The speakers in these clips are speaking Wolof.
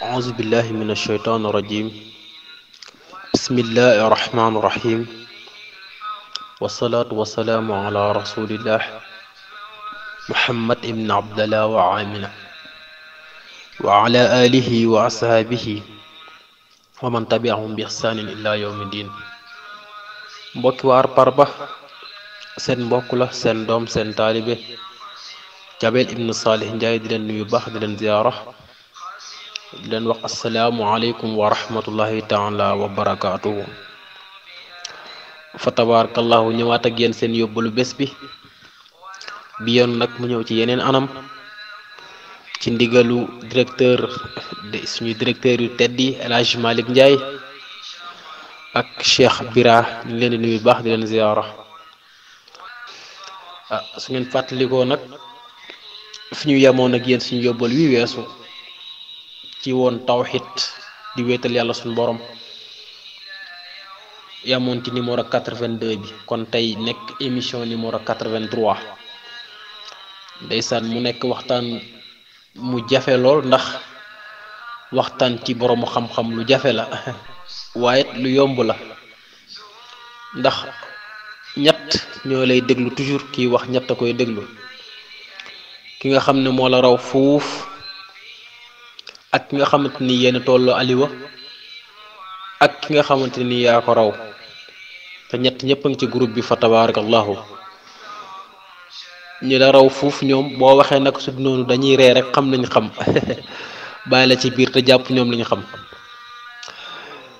أعوذ بالله من الشيطان الرجيم. بسم الله الرحمن الرحيم. والصلاة والسلام على رسول الله محمد بن عبد الله وعامنا وعلى آله وأصحابه ومن تبعهم بإحسان إلى يوم الدين. mbokki waar Parba seen mbokk la seen doom seen taalibe Jabel ibn Salih Ndiaye di leen nuyu baax di leen ziyaara di leen wax asalaamu aleykum wa rahmatullahi taala wa barakaatuhu. fa tabarakallahu ñëwaat ak yéen seen yóbbalu bés bi yoon nag mu ñëw ci yeneen anam ci ndigalu suñu directeur yu teddi El Hadj Malick Ndiaye ak Cheikh Bira ñu leen di nuyu baax di leen ziyaara. su ngeen fàttalikoo nag fi ñu yemoon ak yéen suñu yóbbal wi weesu ci woon tawxid di wéetal yàlla suñu borom yamoon ci numéro 82 bi kon tey nekk émission numéro 83. ndeysaan mu nekk waxtaan mu jafe lool ndax waxtaan ci boroomu xam-xam lu jafe la waaye lu yomb la ndax ñett ñoo lay déglu toujours kiy wax ñett a koy déglu ki nga xam ne moo la raw fuuf ak ki nga xamante ni yéen tolloo aliwa ak ki nga xamante ni yaa ko raw te ñett ñëpp a ngi ci groupe bi fa tabarakallahu. ñi la raw fuuf ñoom boo waxee nag su noonu dañuy ree rek xam nañ xam bàyyi la ci biir te jàpp ñoom lañu xam.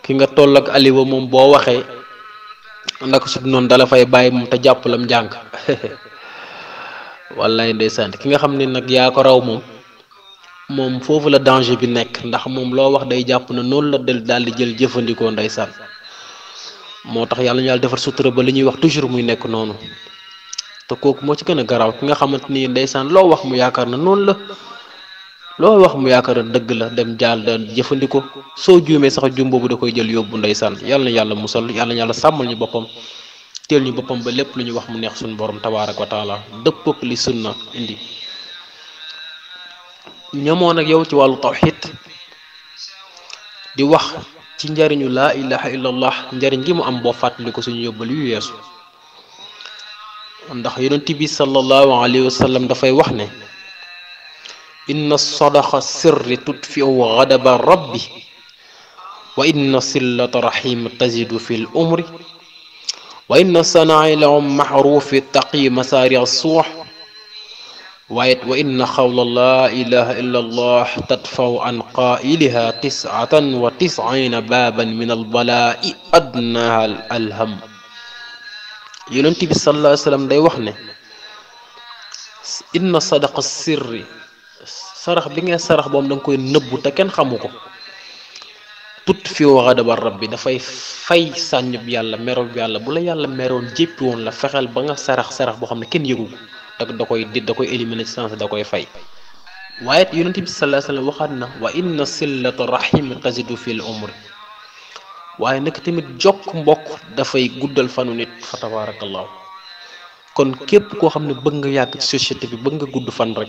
ki nga toll ak aliwa moom boo waxee naka su noonu dala fay bàyyi moom te jàpp lam njàng wallaay ndeysaan. ki nga xam ne nag yaa ko raw moom foofu la danger bi nekk ndax moom loo wax day jàpp na noonu la daal di jël jëfandikoo ndeysaan. moo tax yàlla ñu yàlla defar sutura ba li ñuy wax toujours muy nekk noonu te kooku moo ci gën a garaaw ki nga xamante ni ndeysaan loo wax mu yaakaar na noonu la loo wax mu yaakaar na dëgg la dem jaal da jëfandikoo soo juumee sax juum boobu da koy jël yóbbu ndeysaan. yàlla na yàlla musal yàlla na yàlla sàmmal ñu boppam teel ñu boppam ba lépp lu ñu wax mu neex suñu borom tabaaraka wa taala dëppook li sunna indi. ñamoon ak yow ci wàllu tawxid di wax ci njariñu laa ilaha illallah njariñ gi mu am boo fàttali ko suñu yóbbal yu weesu ndax yonent bi sallallahu alayhi wa sallam dafay wax ne inna sadaqa sirri tudfiu ghadaba rabbi wa inna sillata rahim tazidu fi l umri wa inna sanaailahum maxrufi taqi masaari suux waaye wa inna xawla laa ilaha illa allah tadfaw an qaa'iliha 99 baaban min albalaa'i adnaha alham. yonent bi sallallahu alayhi wa sallam day wax ne inna sadaqa sirri sarax bi ngay sarax boom da nga koy nëbbu te kenn xamu ko tutfiu ghadaba rabbi dafay fay sàññub yàlla merol yàlla bu la yàlla meroon jéppi woon la fexeel ba nga sarax boo xam ne kenn yëgu ko da koy éliminer ci sens da koy fay. waaye yonent bi sallallahu alayhi wa sallam waxaat na wa inna sillata rahim tazidu fil umri waaye nag tamit jokk mbokk dafay guddal fanu nit fa tabarakallahu. kon képp koo xam ne bëgg nga yàgg ci société bi bëgg nga gudd fan rek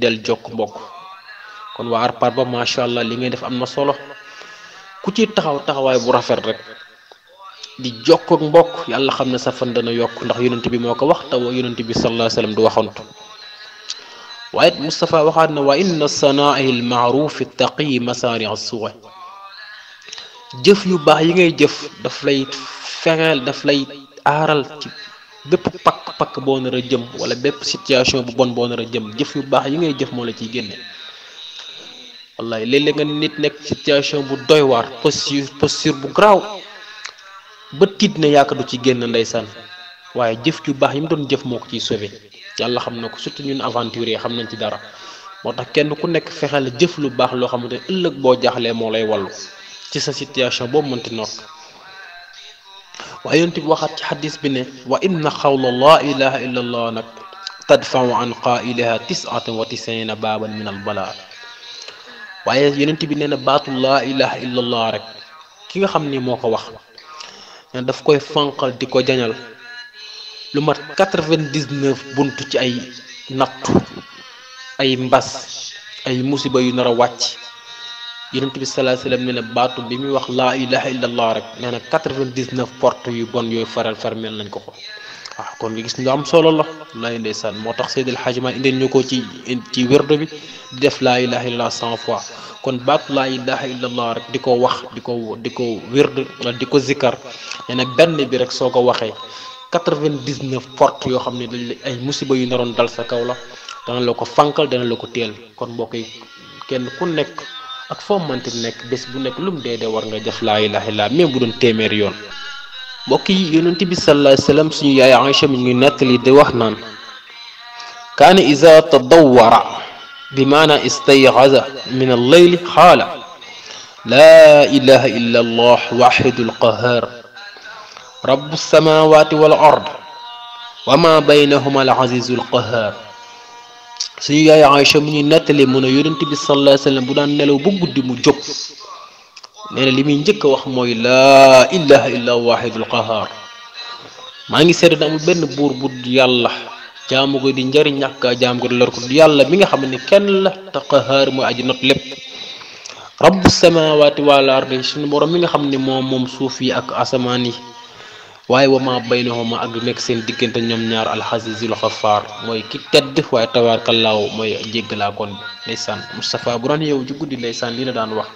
del jokk mbokk. kon waa Parba macha allah li ngay def am na solo ku ci taxawaay bu rafet rek di jokk ak mbokk yàlla xam ne sa fan dana yokk ndax yonent bi moo ko wax te yonent bi sallallahu alayhi wa sallam du waxantu. waaye Moustapha waxaat na wa inna sanaa'i al ma'rufi taqi masaari as-su'u jëf yu baax yi ngay jëf daf lay fexeel daf lay aaral ci bépp pakk boo nar a jëm wala bépp situation bu bon boo nar a jëm jëf yu baax yi ngay jëf moo la ciy génne. wallaay léeg-léeg nga nit nekk situation bu doy waar posture bu garaaw ba tiit ne yaakaar du ci génn ndeysaan waaye jëf yu baax yi mu doon jëf moo ko ciy sauvé yàlla xam na ko surtout ñun aventurier xam nañ ci dara. moo tax kenn ku nekk fexeel jëf lu baax loo xamante ne ëllëg boo jaaxlee moo lay wallu ci sa situation boobu mënti nokk. waaye yonent bi waxaat ci xadis bi ne wa inna xawla laa ilaha illa allah nag tadfau an qaa'iliha 99 baaban min al balaa. waaye yonent bi nee na baatu laa ilaha illa allah rek ki nga xam ni moo ko wax ne daf koy fanqal di ko jañal lu mat 99 buntu ci ay nattu ay mbas ay musiba yu nar a wàcc yonent bi sallallahu alayhi wasallam ne na baatu bi muy wax laa ilaha illallah rek nee na 99 porte yu bon yooyu fermel nañ ko waaw kon nga gis lu am solo la lay ndeysaan moo tax Seydil Hadji Malick indil ñu ko ci wérdo bi di def laa ilaha illallah 100 fois kon baatu laa ilaha illallah rek di ko wax di ko wérd wala di ko zikkar nee na benn bi rek soo ko waxee 99 porte yoo xam ne dañ ay musiba yu naroon dal sa kaw la dana la ko fankal dana la ko teel kon mbokk yi kenn ku nekk ak foo mënti nekk bés bu nekk lu mu dee war nga def laa ilaha illallah même bu doon téeméeri yoon. mbokk yi yonent bi sallallahu alayhi wasallam suñu yaay Aïcha mi ngi nettali di wax naan kaana iza tadawwara bi maana istayqaza min al-layli qaala laa ilaha illa allah wahidul qahhar rabbu samawati wal ard wa ma baynahuma al-azizul qahhar suñu yaay Aïcha mi ngi nettali mu ne yonent bi sallallahu alayhi wasallam bu daan nelaw bu guddi mu jóg nee na li muy njëkk a wax mooy laa ilaha illa wahidul qahar maa ngi seede amul benn buur bu yàlla jaamu ko di njariñ ñàkk a jaam ko di lor ko yàlla mi nga xam ne kenn la te qahar mooy aji not lépp rabbu samawati wal ardi suñu borom mi nga xam ne moom suuf yi ak asamaan yi waaye wa ma baynahuma ak nekk seen diggante ñoom ñaar alxazizul xafaar mooy ki tedd waaye tabaarkallaahu mooy jéggalaa kon bi ndeysaan Moustapha bu daan yow ci guddi ndeysaan lii la daan wax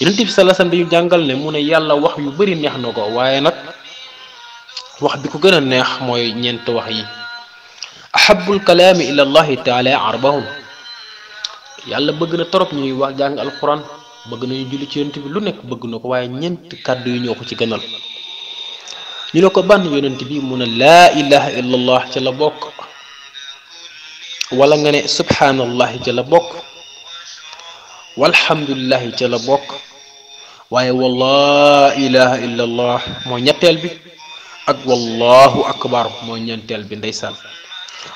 yonent bi sallallahu alayhi wasallam dañu jàngal ne mu ne yàlla wax yu bari neex na ko waaye nag wax bi ko gën a neex mooy ñeent wax yi ahabul kalaami ila allahi taala arbahum yàlla bëgg na torop ñuy wax jàng alquran bëgg nañu julli ci yonent bi lu nekk bëgg na ko waaye ñeent kàddu yu ñoo ko ci gënal ñu ne ko ban yonent bi mu ne laa ilaha illa allah ca la bokk wala nga ne subhanallahi ca la bokk walhamdulillahi ca la bokk waaye wala ilaha illa allah mooy ñetteel bi ak wallahu akbar mooy ñeenteel bi ndeysaan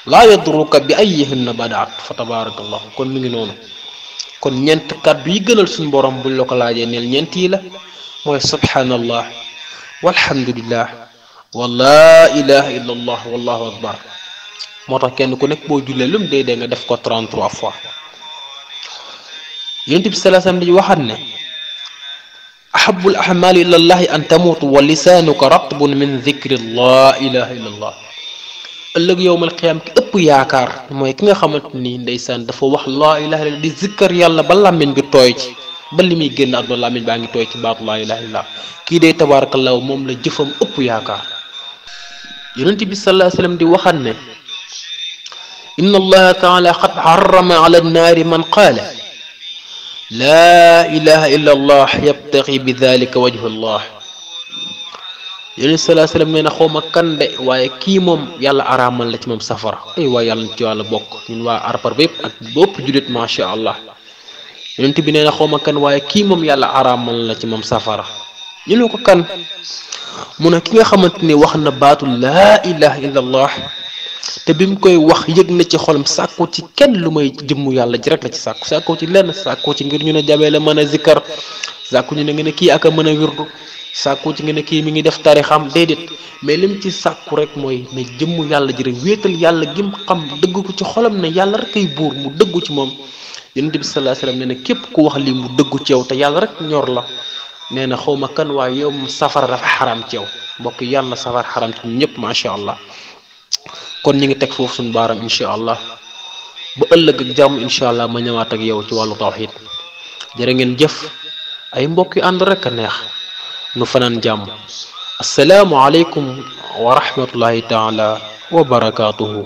laa yadruka bi ayyihinna badaat fa tabarakallah kon mi ngi noonu kon ñeent kàddu yi gënal suñu borom buñ la ko laajee neel ñeent yi la mooy subhanallah walhamdulillah wala ilaha illa allah wallahu akbar moo tax kenn ku nekk boo jullee lum dee nga def ko 33 fois yonent bi sallallahu alayhi wasallam dañu waxaat ne ahabul ahmali ila allahi an tamutu wa lisaanuka ratbun min dhikri la ilaha illa allah ëllëg yowmal qiyaam ki ëpp yaakaar mooy ki nga xamante ni ndeysaan dafa wax laa ilaha illallah di zikkar yàlla ba làmmiñ bi tooy ci ba li muy génn àdduna làmmiñ baa ngi tooy ci baatu laa ilaha illallah kii dee tabarakallahu moom la jëfam ëpp yaakaar yonent bi sallallahu alayhi wasallam di waxaat ne inna allaha taala qad harrama ala annaari man qaala laa ilaha illa allah yabtaqi bi dhalika wajhu allah yonent sallallahu alayhi wasallam nee na xawma kan de waaye kii moom yàlla araamal la ci moom safara ay waaye yàlla ci wàlla bokk ñun waa arpar bépp ak bopp julit macha allah yonent bi nee na xawma kan waaye kii moom yàlla araamal la ci moom safara ñu ne ko kan mu ne ki nga xamante ni wax na baatu laa ilaha illa allah te bi mu koy wax yëg na ci xolam sàkku ci kenn lu may jëmmu yàlla ji rek la ci sàkku ci lenn sàkku ci ngir ñu ne jabee la mën a zikkar sàkku ñu ne nga ne kii ak a mën a wirdu sàkku ci nga ne kii mi ngi def tarixam déedéet mais lim ci sàkku rek mooy ne jëmmu yàlla ji rek wéetal yàlla gim xam dëgg ko ci xolam ne yàlla rek ay buur mu dëggu ci moom yonent bi sallallahu alayhi wasallam nee na képp ku wax lii mu dëggu ci yow te yàlla rek ñor la nee na xawma kan waaye yow safara dafa xaram ci yow mbokk yàlla safara xaram ci ñëpp macha allah kon ñu ngi teg foofu suñu baaram incha allah ba ëllëg ak jàmm incha allah ma ñëwaat ak yow ci wàllu tawxiid jërë ngeen jëf ay mbokk yu ànd rek a neex nu fanaan jàmm assalaamu aleykum wa rahmatullahi taala wa barakaatuhu